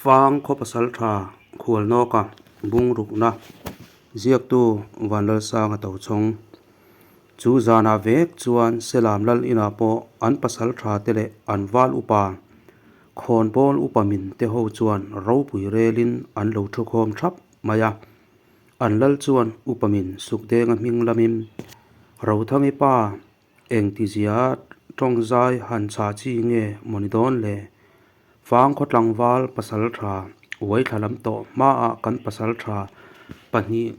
Fang khaw pasaltha Khualnawka bungrukna ziaktu Vanlalsanga Tochhawng chu zanah vek chuan Selam lal inah pawh an pasaltha te leh an val upa Khawnbawl upa min te ho chuan ropui relin an lo thukhawm thap mai a. An lal chuan upa min Sukdenga hming lamin Rothangi pa Engtizia tawngzai han chhah chi nge maw ni dawn le? Fang khawtlangval pasal tha uaithla lam tawh hmaah kan pasal tha pahnih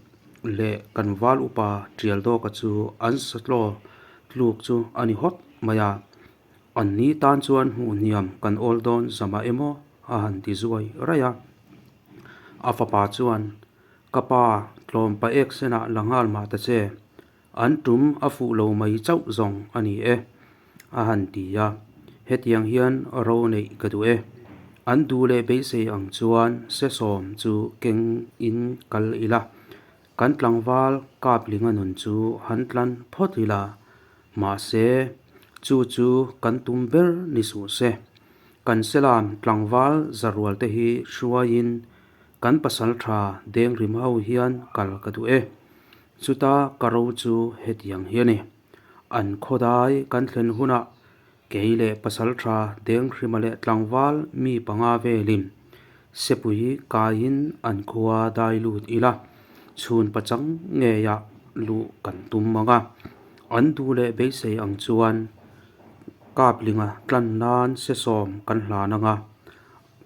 leh kan val upa tial dawka chu an satlaw tluk chu a ni hawt mai a. An ni tan chuan hmuh hniam kan awl dawn zama emaw a han ti zuai raih a. A fapa chuan, Ka pa, tlawm pa ek senah la nghal mah ta che. An tum a fuh lo mai chauh zawng a ni e, a han ti a. Hetiang hian ro neih ka duh e. An duh leh beisei ang chuan sesawm chu keng in kal ila, kan tlangval Kaplinga nun chu han tlan phawt ila, mahse chu chu kan tum ber ni suh se. Kan selam tlangval zarual te hi hruaiin kan pasal tha dengrim ho hian kal ka duh e. Chuta ka ro chu hetiang hi a ni. An khawdai kan thlen hunah kei leh pasaltha Denghrima leh tlangval mi panga velin sepui kaiin an khua dai lut ila, chhun pachang ngeiah luh kan tum ang a. An duh leh beisei ang chuan Kaplinga tlan nan sesawm kan hlan ang a.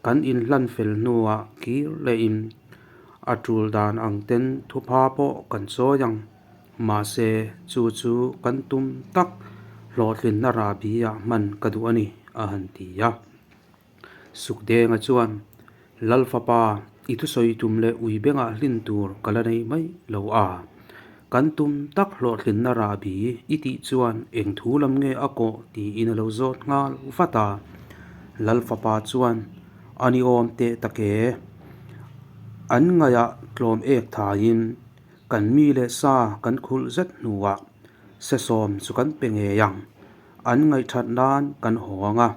Kan inhlan fel hnuah kir lehin a tul dan ang ten thupha pawh kan chawi ang. Mahse, chu chu kan tum tak hlawhtlinna rahbi ah hman ka duh a ni, a han ti a. Sukdenga chuan, Lal fapa, i thusawi tum leh ui bengah hlin tur ka la nei mai lo a. Kan tum tak hlawhtlinna rahbi i tih chuan eng thu lam nge a kawh tiin a lo zawt nghal vat a. Lal fapa chuan a ni awm teh tak e. An ngaihah tlawm ek thaiin kan mi leh sa kan khulh zet hnuah sesawm chu kan pe ngei ang. An ngaihthat nan kan haw ang a.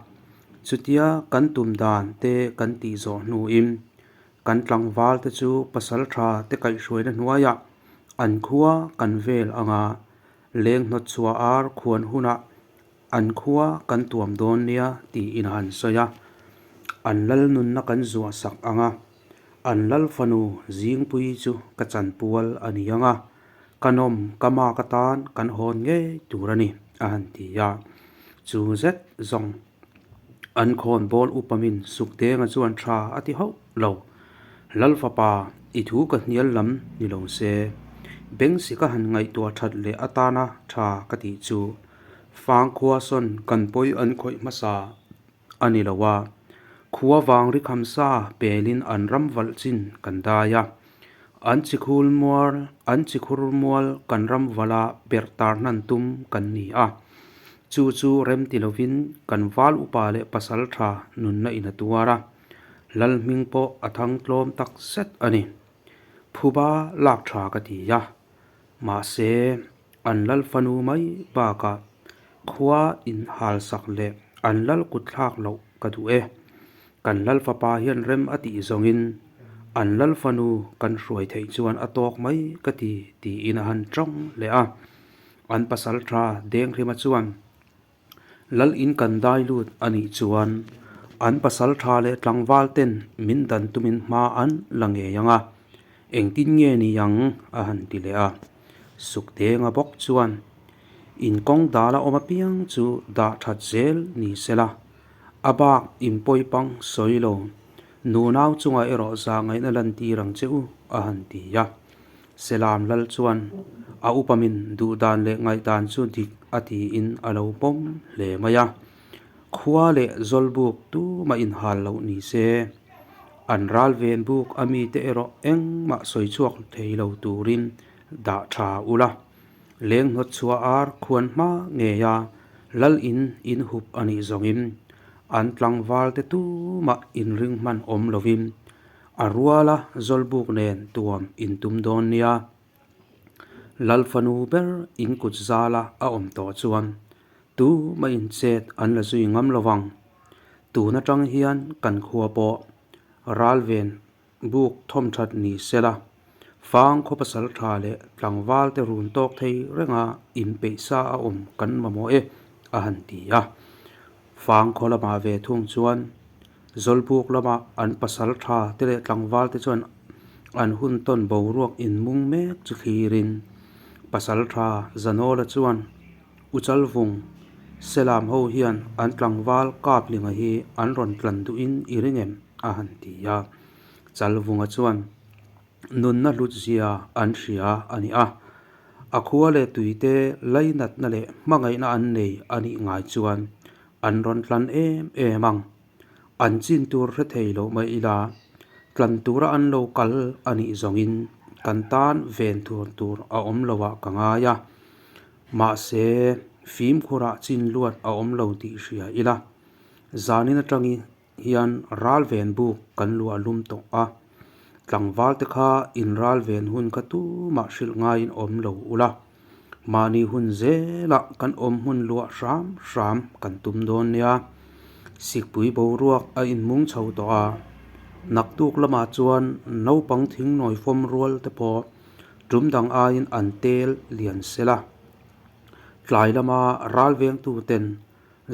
Chutia kan tum dan te kan tih zawh hnuin Kan tlangval te chu pasal tha te kaihhruaina hnuaiah an khua kan vel anga leng hnawt chhuah ar khuan hunah an khua kan tuam dawn nia tiin a han sawi a. An lal nunna kan zuah sak anga an lal fanu Zingpui chu ka chanpual a ni anga ka nawm ka mak atan kan hawn ngei tur a ni a han ti a. Chu zet zawng. An khawn bawl upamin Sukdenga chuan tha a ti hauh lo. Lal fapa, i thu ka hnial lam ni lo se. Bengsi ka han ngaihtuah that leh atana tha ka tih chu Fangkhua sawn kan pawi an khawih hmasa a ni lo a, khua vang ri khamsa pelin an ram valh chin kan dai a. An chikhul mual, an chikhur mual kan ram vala perh tar hnan tum kan ni a. Chu chu rem ti lovin kan val upa leh pasal tha nunna in a tuar a, lal hming pawh a thang tlawm tak zet a ni. Phuba lak tha ka ti a, mahse an lal fanu mai bakah khua in hal sak leh an lal kut thlak loh ka duh e. Kan lal fapa hian rem a tih zawngin an lal fanu kan hruai theih chuan a tawk mai ka ti tiin a han tawng leh a. An pasal tha Denghrima chuan lal in kan dai lut a nih chuan an pasal tha leh tlangval ten min dan tumin hma an la ngei ang a, engtin nge ni ang a han ti leh a. Sukdenga bawk chuan inkawng dala awm apiang chu dah that zel ni sela, a bak inpawi pang sawi lo, nunau chungah erawh zahngaihna lantir ang che u a han ti a. Selam lal chuan a upamin duhdan leh ngaihdan chu dik a tiin a lo pawm hle mai a. Khua leh Zawlbuk tumah inhal loh ni se, an ral ven buk a mite erawh engmah sawi chhuak thei lo turin dah tha ula. Leng hnawt chhuah ar khuan hma ngeia lal in in hup a nih zawngin an tlangval te tumah inring hman awm lovin A ruala Zawlbuk nen tuam in tum dawn nia. Lal fanu ber in kut zala a awm tawh chuan tu mah in chet an la zui ngam lo vang. Tun atang hian kan khua pawh Ralven buk thawmthat ni sela, fang khaw pasal tha leh tlangval te run tawk thei renga inpeih sa a awm kan mamawh e, a han ti a. Fang khaw lamah ve thung chuan Zawlbuk lama an pasal tha te leh tlangval te chuan an hun tawn boruak inmung mek chu thlirin pasal tha Zanawla chuan U Chalvung, Selam ho hian an tlangval Kaplinga hi an rawn tlan duhin i ring em? a han ti a. Chalvunga chuan nunna hlut zia an hria a ni a, a khua leh tuite lainatna leh hmangaihna an nei a nih ngai chuan an rawn tlan em em ang. An chin tur hre thei loh mai ila, tlan tura an lo kal a nih zawngin kan tan ven thur tur a awm lo ah ka ngai a. Mahse, fimkhurah chin luat a awm lo tih hria ila, zanin atangi hian ral ven buk kan luah lum tawh a, tlangval te kha in ral ven hun kha tumah hrilh ngaiin awm lo ula, mahni hun zelah kan awm hmun luah hram hram kan tum dawn nia. Sikpui boruak a inmung chho tawh a, naktuk lamah chuan naupang thingnawi fawm rual te pawh tum dang aiin an tel lian sela. Tlai lama ral vengtu ten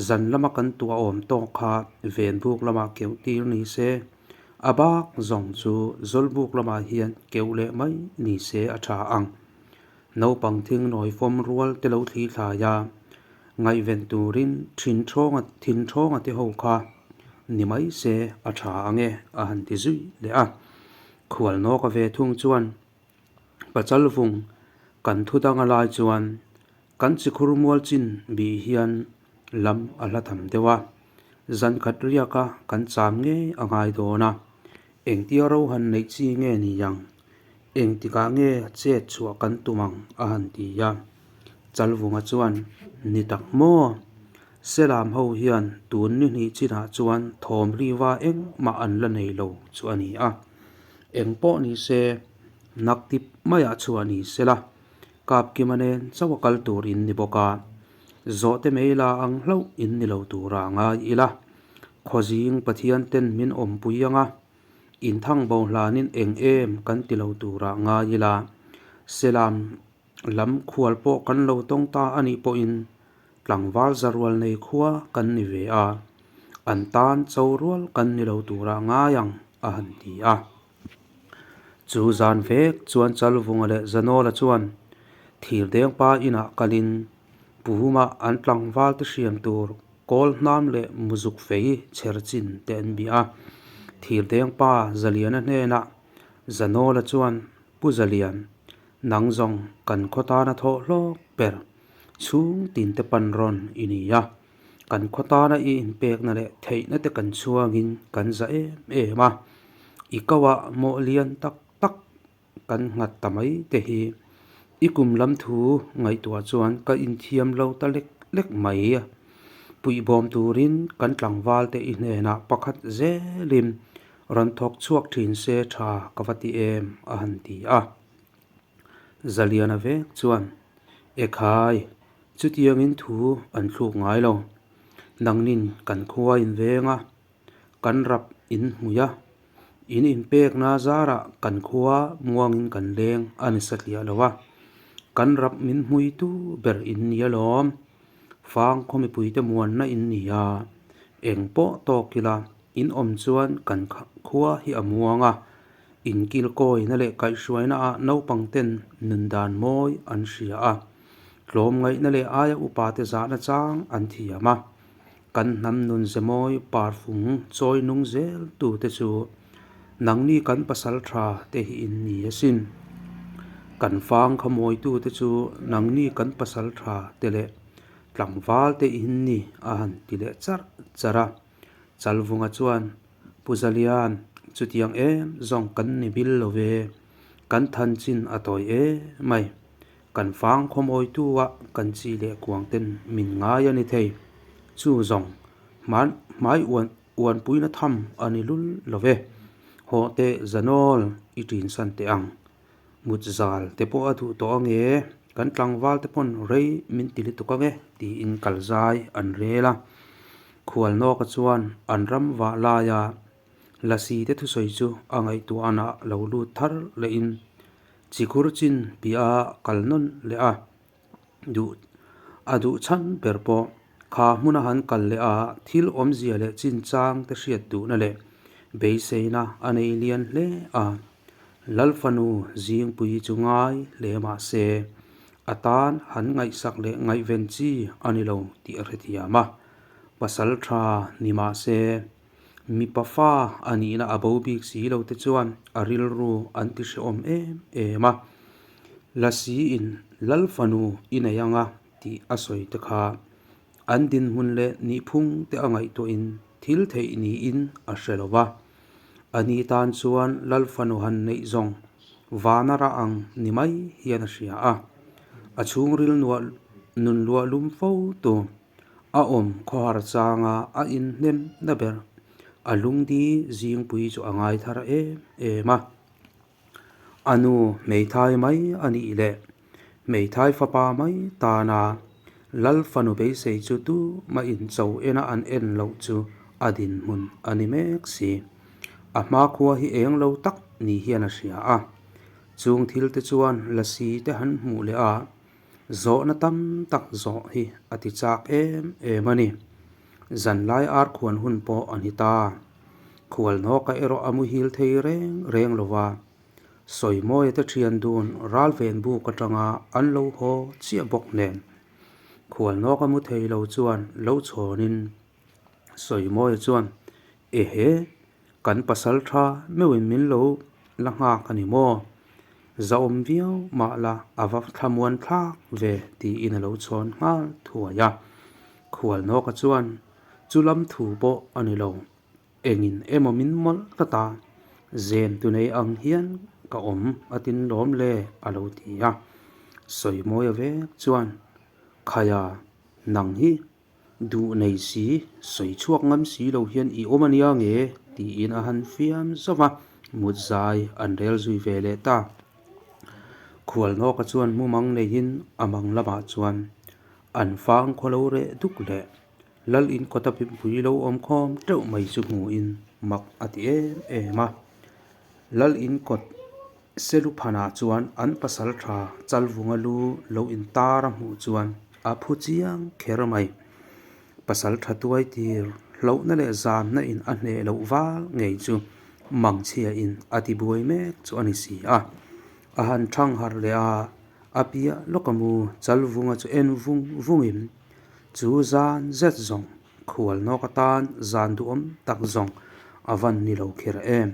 Zan lama kan tuah awm tawk kha venbuk lamah keuh tir ni se, a bak zawng chu zawlbuk lamah hian keuh leh mai ni se a tha ang. Naupang thing nawi fawm rual te lo thli thlai a, ngaihven turin thin thawnga thin thawnga te ho kha ni mai se a tha ang e a han ti zui leh a. Khualnawka ve thung chuan Pachalvung kan thu danga lai chuan Kan chikhur mual chin bih hian lam a hla tham deuh a, zan khat riaka kan cham ngei a ngai dawn a, engtia ro han neih chi nge ni ang, engtikah nge chet chhuah kan tum ang a han ti a. Chalvunga chuan, Ni tak maw? Selam ho hian tun ni hnih chinah chuan thawm riva engmah an la nei lo chu a ni a, engpawh ni se naktip maiah chhuah ni sela, Kapkima nen chauh a kal tur in ni bawk a, zawhte mai la ang hlauh in ni lo tura ngai ila. Khawzing Pathian ten min awmpui ang a, in thang bo hlanin eng em kan ti lo tura ngai ila. Selam lam khual pawh kan lo tawng ta a nih pawhin tlangval zarual nei khua kan ni ve a, an tan cho rual kan ni lo tura ngai ang a han ti a. Chu zan vek chuan Chalvunga leh Zanawla chuan Thirdengpa inah kalin Puhuma an tlangval te hriam tur kawl hnam leh muzuk fei chher chin te an bia a. Thirdengpa Zaliana hnenah Zanawla chuan Pu Zalian, nang zawng kan khaw tana thawh hlawk ber chhung tin te pan rawn i ni a. Kan khaw tana i inpekna leh theihna te kan chhuangin kan za em em a, i kauah mawh lian tak tak kan nghat ta mai te hi i kum lam thu ngaihtuah chuan ka inthiam lo ta lek lek mai a. Puihbawm turin kan tlangval te i hnenah pakhat zelin rawn thawk chhuak thin se tha ka va ti em a han ti a. Zaliana vek chuan, Ekhai, chutiangin thu an thluk ngai lo. Nangnin kan khua in veng a, kan rap in hmui a, in inpekna zarah kan khua muangin kan leng a ni satliah lo a, kan rap min hmuitu ber in ni alawm. Fang khaw mipuite muanna in ni a, eng pawh tawk ila in awm chuan kan khua hi a muang a, Inkilkawina leh kaihhruaina ah naupang ten nun dan mawi an hria a, tlawmngaihna leh aia upa te zahna chang an thiam a. Kan hnam nun ze mawi parfung chawi nung zel tu te chu nangni kan pasal tha te hi in ni asin. Kan fang kha mawi tu te chu nangni kan pasal tha te leh tlangval te in ni a han ti leh charh charh a. Chalvunga chuan, Pu Zalian, chutiang em zawng kan ni bil lo ve, kan than chin a tawi em mai. Kan fang khawmawitu ah kan chi leh kuang ten min ngai a ni thei. Chu zawng hman hmai uan uanpuina tham a ni lul lo ve. Hawh teh Zanawl i ṭin san teh ang. Mut zal te pawh a duh tawh ange, kan tlangval te pawn rei min ti lutuk ange tiin kal zai an rel a. Khualnawka chuan an ram vah laia Lasi te thusawi chu a ngaihtuahna lo lut thar lehin chikhur chin piah a kal nawn leh a. Duh a duh chhan ber pawh kha hmuna han kal leh a thil awmzia leh chinchang te hriat duhna leh beiseina a nei lian hle a. Lalfanu Zingpui chu ngai hle mah se a tan han ngaihsak leh ngaihven chi a ni lo tih a hrethiam a. Pasal tha ni mah se mipa fa a nihna a bo bik si lo te chuan a rilru an ti hrehawm em em a. Lasi in Lal fanu i nei anga tih a sawi te kha an dinhmun leh nihphung te a ngaihtuahin thil theih niin a hre lo va. A ni tan chuan Lal fanu han neih zawng vana rah ang ni mai hian a hria a. A chhungril nuah nun luah lum fo tu a awm khawhar changa a inhnem na ber a lungdi zingpui chu a ngai thar em em a. A nu hmeithai mai a nih leh hmeithai fapa mai tana Lal fanu beisei chu tu mah in cho ena an en loh chu a dinhmun a ni mek si. A hmakhua hi eng lo tak ni hian a hria a. Chung thil te chuan lasi te han hmuh leh a, zawhna tam tak zawh hi a ti chak em em a ni. Zanlai arkhuan hun pawh a ni ta. Khualhnawka erawh a muhil thei reng reng lo va, Sawimawia te thian dun ralven buk atanga an lo haw chiah bawk nen. Khualhnawka mu thei lo chuan lo chhawnin Sawimawia chuan, Ehe, kan pasal tha meuhin min lo la nghak a ni maw? Zahawm viau mah la a va thlamuan thlak ve tiin a lo chhawn nghal thuai a. Khualhnawka chuan, Chu lam thu pawh a ni lo. Engin emaw min mawlh tlat a, zem tu nei ang hian ka awm a tin lawm le a lo ti a. Sawimawia vek chuan, Khaia, nang hi duh nei si, sawi chhuak ngam si lo hian i awm a nia nge? tiin a han fiam zauh a, mut zai an rel zui ve leh ta. Khualnawka chuan mumang neiin a mang lamah chuan an fang khaw lo reh duk leh. Lal in kawta pui lo awm khawm teuh mai chu hmuhin mak a ti em em a. Lal in kawt Seluphanah chuan an pasal tha Chalvunga lu lo in tar a hmuh chuan a phu chiang kher mai. Pasal tha tuai tir hlauhna leh zamna in a hneh loh val ngei chu mangchhia in a ti buai mek chu a ni si a. A han thang harh leh a, a piah lawk a mu Chalvunga chu en vung vungin Chu zan zet zawng khual nawk atan zan duhawm tak zawng a van ni lo kher em.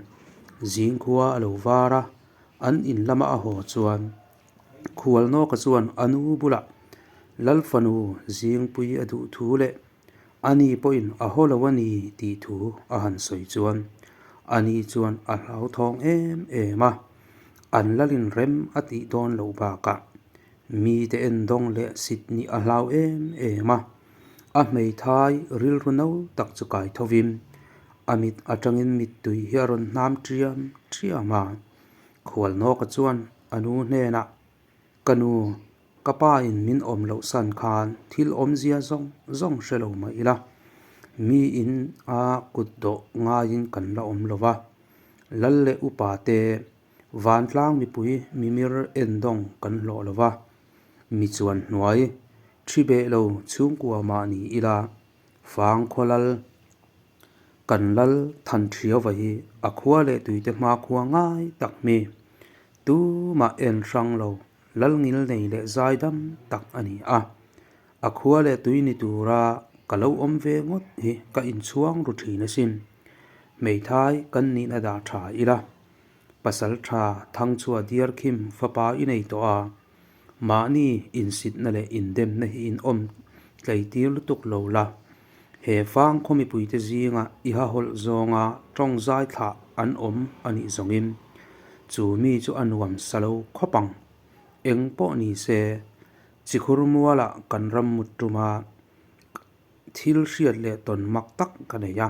Zingkhua a lo var a, an in lama a haw chuan khual nawka chuan a nu bulah Lal fanu Zingpui a duh thu leh a ni pawhin a haw lo a ni tih thu a han sawi chuan a ni chuan a hlauthawng em em a, an lalin rem a tih dawn loh bakah Mite en dawng leh sit nih a hlau em em a, a hmeithai rilru no tak chu kai thovin a mit atangin mittui hi a rawn hnam ṭiam ṭiam a. Khualnawka chuan a nu hnenah, Ka nu, ka pa in min awm loh san khan thil awmzia zawng zawng hre lo mah ila, mi in a kut dawh ngaiin kan la awm lo va, lal leh upa te Vantlang mipui mimir endawng kan hlawh lo va, mi chuan hnuai thi beh lo chhungkua mah ni ila, fang khaw lal kan lal than thiauva hi a khua leh tuite hmakhua ngai tak mi, tumah en hrang lo lal ngil nei leh zai dam tak a ni a. A khua leh tui ni tura ka lo awm ve ngawt hi ka inchhuang ru thin asin. Hmeithai kan nihna dah tha ila. Pasal tha Thangchhuah Diarkhim fapa i nei tawh a, mahni insitna leh indemna hi in awm tleitir lutuk lo la. He fang khaw mipuite zinga i hahawlh zawnga tawng zai thlah an awm a nih zawngin chu mi chu a nuam sa lo khawp ang. Eng pawh ni se, Chikhur mualah kan ram mut tuma thil hriat leh tawn mak tak ka nei a,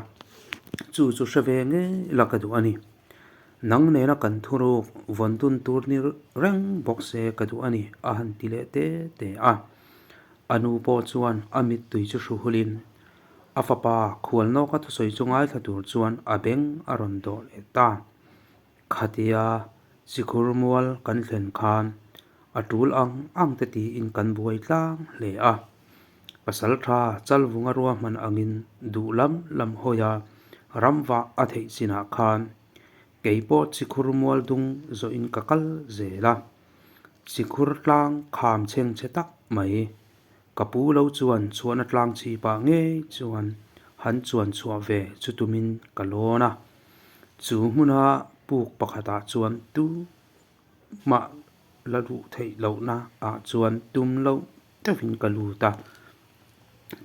chu chu hre ve ngei la ka duh a ni. Nang nena kan thuruk vawn dun tur ni reng bawk se ka duh a ni a han ti leh te te a. A nu pawh chuan a mittui chu hru hulin. A fapa Khualnawka thusawi chu ngaithla tur chuan a beng a rawn dawh leh ta. Khatia Chikhur mual kan thlen khan a tul ang ang te tiin kan buai tlang hle a. Pasaltha Chalvunga ruahman angin duh lam lam hawia ramvah a theih chinah khan kei pawh Chikhur mual dung zawhin ka kal zel a. Chikhur tlang kham chheng chhe tak mai Ka pu lo chuan chhuahna tlang chhipah ngei chuan han chuan chhuah ve chu tumin ka lawn a. Chu hmuna puk pakhatah chuan tumah la luh theih lohna ah chuan tum loh deuhin ka lut a.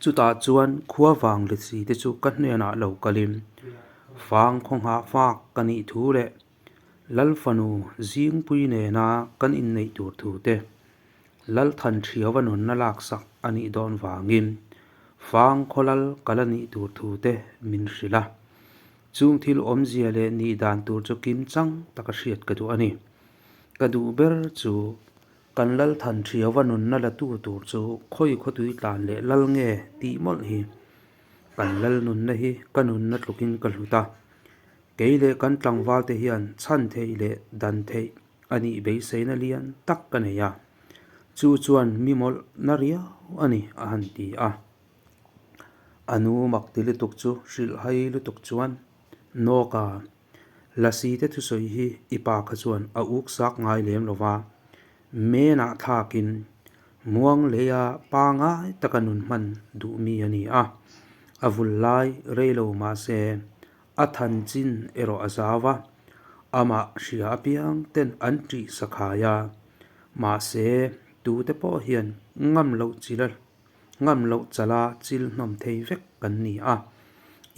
Chutah chuan khua vang lesi te chu ka hnenah lo kalin fang khaw nghah fak ka nih thu leh Lalfanu Zingpui nena kan inneih tur thu te Lalthanṭhiaua nunna laksak a nih dawn vangin Fang khawlal ka la nih tur thu te min hrilh a. Chung thil awmzia leh nih dan tur chu kim chang taka hriat ka duh a ni. Ka duh ber chu kan Lalthanṭhiaua nunna la tu tur chu khawi khawtui tlan leh lal nge tih mawlh hi. Kan lal nunna hi ka nunna tlukin ka hlut a. Kei leh kan tlangval te hian chhan theih leh dan theih A nih beiseina lian tak ka nei a, chu chuan mi mawlh na riau a ni a han ti a. A nu mak ti lutuk chu hrilh hai lutuk chuan, Nawka, Lasi te thusawi hi i pa kha chuan a uk sak ngai lem lo va, menah thlakin muang leia pangai taka nun hman duh mi a ni a, a vul lai rei lo mahse A than chin erawh a zau a, amah hria apiang ten an ṭih sakhai a, mahse tute pawh hian ngam loh chil a ngam loh chala chil hnawm thei vek kan ni a,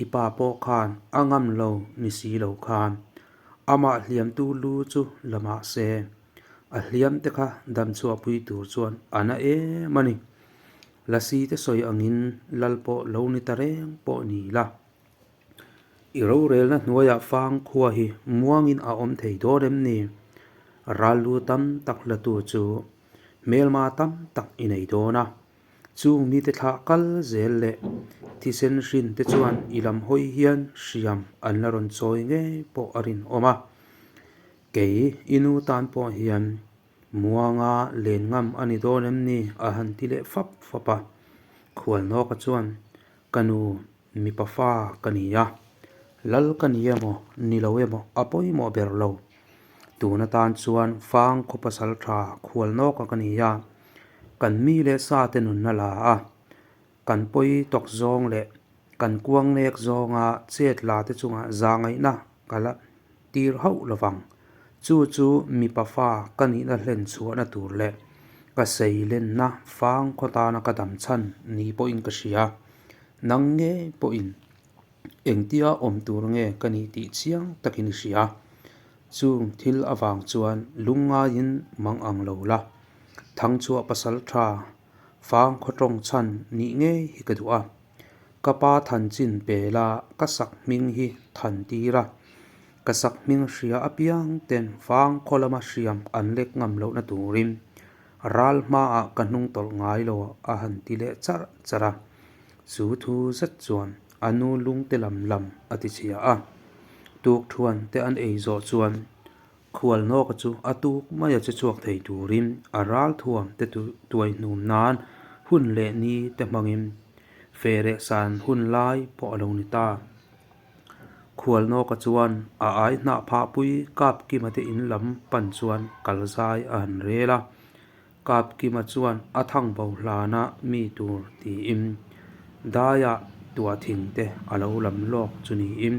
i pa pawh khan a ngam lo ni si lo khan amah hliamtu lu chu la mahse a hliam te kha damchhuahpui tur chuan a na em a ni. Lasi te sawi angin lal pawh lo ni ta reng pawh ni la. I rorelna hnuaiah fang khua hi muangin a awm thei dawn em ni? Ral lu tam tak hlatu chu hmelma tam tak i nei dawn a. Chung mite thlah kal zel leh thisen hrin te chuan i lam hawi hian hriam an la rawn chawi ngei pawh a rinawm a. Kei i nu tan pawh hian Muanga len ngam a ni dawn em ni? a han ti leh fap fap a. Khualnawka chuan, Ka nu, mipa fa ka ni a, lal ka ni emaw ni lo emaw a pawimawh ber lo. Tun atan chuan fang khaw pasal tha khualnawka ka ni a, kan mi leh sa te nunna la a, kan pawi tawk zawng leh kan kuang nek zawnga chet la te chungah zahngaihna ka la tir hauh lo vang. Chu chu mipa fa ka nihna hlen chhuahna tur leh ka seilenna fang khaw tana ka dam chhan ni pawhin ka hria. Nang ngei pawhin engtia awm tur nge ka nih tih chiang takin i hria. Chung thil avang chuan lungngaiin mang ang lo la. Thangchhuah pasal tha fang khaw tawng chhan nih ngei hi ka duh a. Ka pa than chin pela ka sak hming hi than tir a, ka sak hming hria apiang ten fang khaw lama hriam an lek ngam lohna turin ral hmaah ka hnung tawlh ngai lo a han ti leh charh charh a. Chu thu zet chuan a nu lungte lam lam a ti chhia a, tukthuan te an ei zawh chuan Khualnawka chu a tuk maia che chhuak thei turin a ral thuam te tuai hnum nan hun leh ni te hmangin fereh san hun lai pawh a lo ni ta. Khualnawka chuan a ai hnah phahpui Kapkima te in lam pan chuan kal zai a han rel a. Kapkima chuan a thang bo hlana mi tur tiin daiah tuah thing te a lo lam lawk chu niin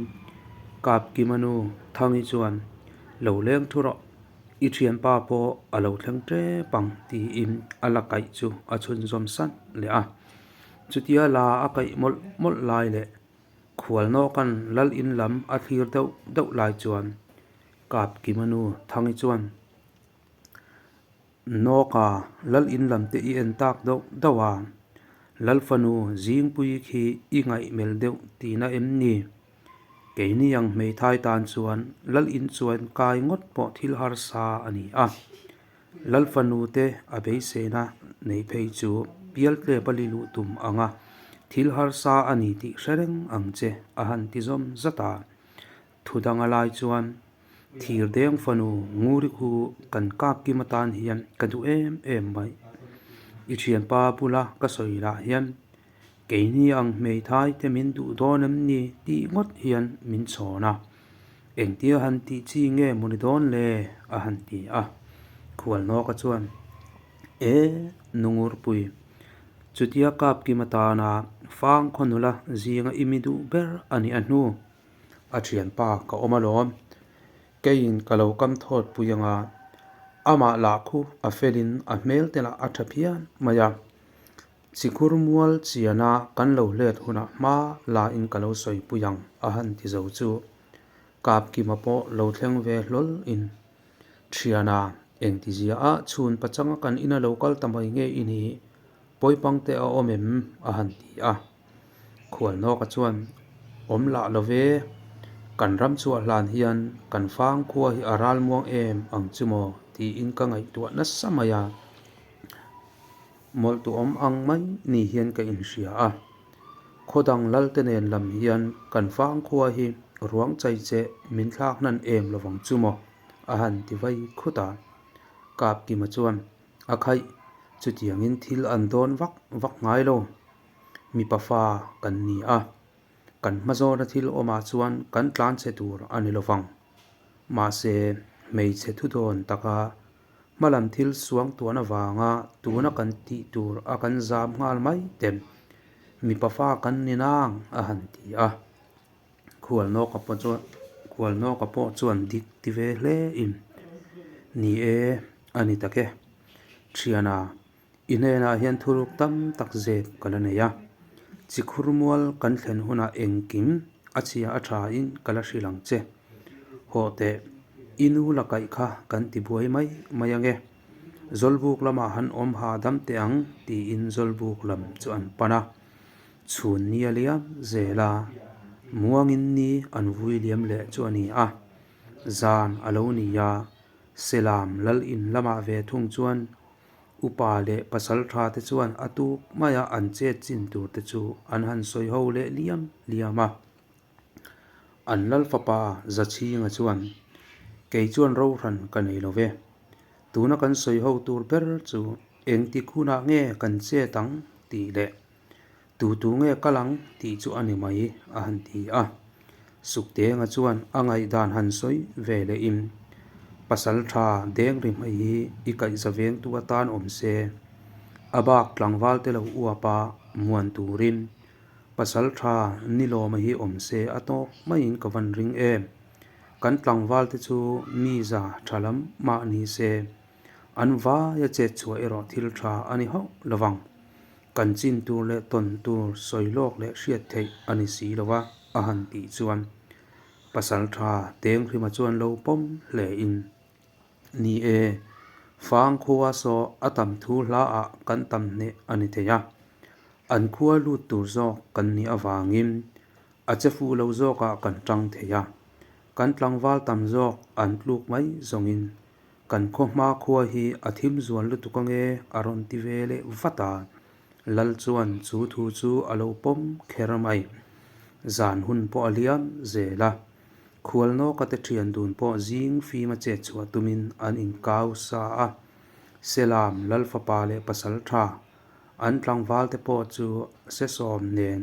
Kapkima nu Thangi chuan lo leng thu rawh, i thianpa pawh a lo thleng tep ang tiin a la kaih chu a chhunzawm san leh a. Chutia la a kaih mawlh mawlh lai leh Khualnawka'n lal in lam a thlir deuh deuh lai chuan Kapkima nu Thangi chuan Nawka lal in lam te i en tak deuh deuh a, Lal fanu Zingpui khi i ngaihmel deuh tihna em ni? Keini ang hmeithai tan chuan lal in chuan kai ngawt pawh thil harsa a ni a, Lal fanu te a beiseina nei phei chu pialtlep a li luh tum ang a. Thil harsa a ni tih hre reng ang che, a han ti zawm zat a. Thu danga lai chuan Thirdeng fanu Nguri khu kan kap kim atan hian ka duh em em mai. I thianpa bula ka sawi lah hian keini ang hmeithai te min duh dawn em ni tih ngawt hian min chhawn a. Engtia han tih chi nge maw ni dawn le? a han ti a. Khualnawka chuan, E Nungurpui, chutia kap kim atana fang khaw nula zinga i mi duh ber a nih a hnu. A thianpa ka awm alawm. Keiin ka lo kam thawt pui anga amah lah khu a felin a hmel te lah a tha phian mai a. Chikhur mual chiana kan lo hlet hunah hma la in ka lo sawi pui ang a han ti zo chu Kapkima pawh lo thleng ve hlawl in thiana engtizia a chhun pachanga kan ina lo kal ta mai nge i nih pawipang te a awm em a han ti a. Khualnawka chuan awm lah lo ve, kan ram chhuah hlan hian kan fang khua hi a ral muang em ang chu maw tiin ka ngaihtuah nasa mai a. Mawlh tu awm ang mai ni hian ka inhria a. Khaw dang lalte nen lam hian kan fang khua hi ruang chai che min thlak hnan em lovang chu maw a han ti vai khut a. Kapkima chuan a khaih chutiangin thil an dawn vak vak ngai lo. Mipa fa kan ni a, kan hmazawna thil awmah chuan kan tlanchhe tur a ni lovang. Mahse, hmeichhe thudawn taka hmalam thil suang tuan avanga tuna kan tih tur a kan zam nghal mai te mipa fa kan ni nang a han ti a. Khualnawka pawh chuan Khualnawka pawh chuan dik ti ve hle in, Ni e, a ni tak e. Thiana, i hnenah hian thuruk tam tak zep ka la nei a. Chikhur mual kan thlen hunah engkim a chhia a tha in ka la hrilh ang che. Hawh teh, i nu la kaih kha kan ti buai mai mai ange. Zawlbuk lamah han awm hahdam teh ang tiin Zawlbuk lam chu an pan a. Chhun ni a liam zel a, muangin ni an vui liam leh chu a ni a. Zan a lo ni a, Selam lal in lamah ve thung chuan upa leh pasal tha te chuan a tuk maia an chet chin tur te chu an han sawi ho leh liam liam a. An lal fapa Zachhinga chuan, Kei chuan rohran ka nei lo ve. Tuna kan sawi ho tur ber chu engtik hunah nge kan chet ang tih leh Tu tu nge kal ang tih chu a ni mai a han ti a. Suktenga chuan a ngaihdan han sawi ve leh in pasal tha deng ri hmai hi i kaihza vengtu atan awm se, a bak tlangval te lo uap a muan turin pasal tha nilawma hi awm se a tawk maiin ka van ring em. Kan tlangval te chu mi za tha lam mah ni se, an vaia chet chhuah erawh thil tha a ni hauh lovang. Kan chin tur leh tawn tur sawi lawk leh hriat theih a ni si lo a, a han tih chuan pasal tha Tenghrima chuan lo pawm hle in, Ni e, fang khua saw a tam thu hla ah kan tam hneh a ni thei a, an khua lut tur zawk kan nih avangin a che fuh lo zawkah kan tang thei a, kan tlangval tam zawk an tluk mai zawngin Kan khaw hma khua hi a thim zual lutuk ange a rawn ti ve leh vat a, Lal chuan chu thu chu a lo pawm kher mai. Zan hun pawh a liam zel a, Khualnawka te thian dun pawh zing fim a chet chhuah tumin an inkau sa a, Selam Lal fapa leh pasal tha an tlangval te pawh chu Sesawm nen.